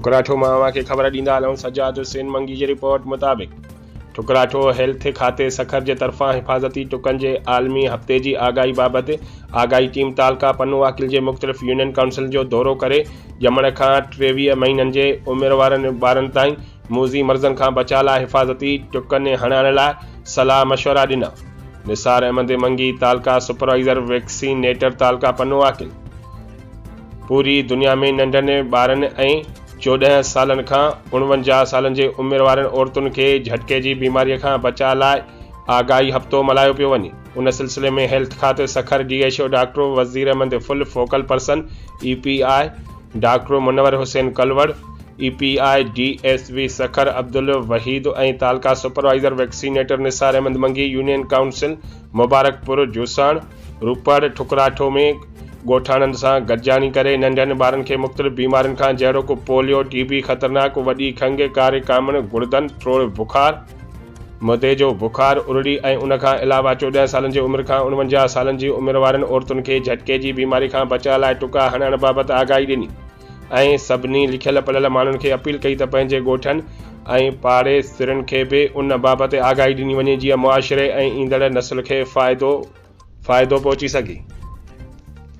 ٺڪراٺو مان اوهان کي خبر ڏيندا هلون سجاد حسين منگي جي رپورٽ مطابق ٺڪراٺو هيلٿ کاتي سکر جي طرفان حفاظتي ٽڪن جي عالمي هفتي جي آگاهي بابت آگاهي ٽيم تعلقه پنوعاقل جي مختلف يونين ڪائونسلن جو دورو ڪري ڄمڻ کان 23 مهينن جي عمر وارن ٻارن تائين موذي مرضن کان بچاء لاء حفاظتي ٽڪن هڻائڻ لاء صلاح مشورا ڏنا. نثار احمد منگي تعلقه سپروائيزر ويڪسينيٽر تعلقه پنوعاقل. پوري دنيا ۾ ننڍن ٻارن ۽ 14 سالن کان 49 سالن جي عمر وارن عورتن کي جهٽڪي جي بيماري کان بچاء لاء آگاهي هفتو ملهايو پيو وڃي. ان سلسلي ۾ هيلٿ کاتي Sukkur D H O doctor Wazir Ahmed Phul, focal person E P I doctor Munawar Hussain Kalwar, E P I D S V Sukkur Abdul Waheed ۽ taluka supervisor vaccinator Nisar Ahmed Mangi union council Mubarakpur Josan, Ropar, Thukratho ۾ ڳوٺاڻن سان گڏجاڻي ڪري ننڍن ٻارن کي مختلف بيمارين کان جهڙوڪ پوليو، ٽي بي، خطرناڪ وڏي کنگهه، ڪاري ڪامڻ، گڙدن ٽوڙ بخار، مدي جو بخار، ارڙي ۽ ان کان علاوه 14 سالن جي عمر کان 49 سالن جي عمر وارن عورتن کي جهٽڪي جي بيماري کان بچاء لاء ٽڪا هڻڻ بابت آگاهي ڏني ۽ سڀني لکيل پڙهيل ماڻهن کي اپيل ڪئي ته پنهنجي ڳوٺن ۽ پاڙيسرين کي به ان بابت آگاهي ڏني وڃي جيئن معاشري ۽ ايندڙ نسل کي فائدو فائدو پهچي سگهي.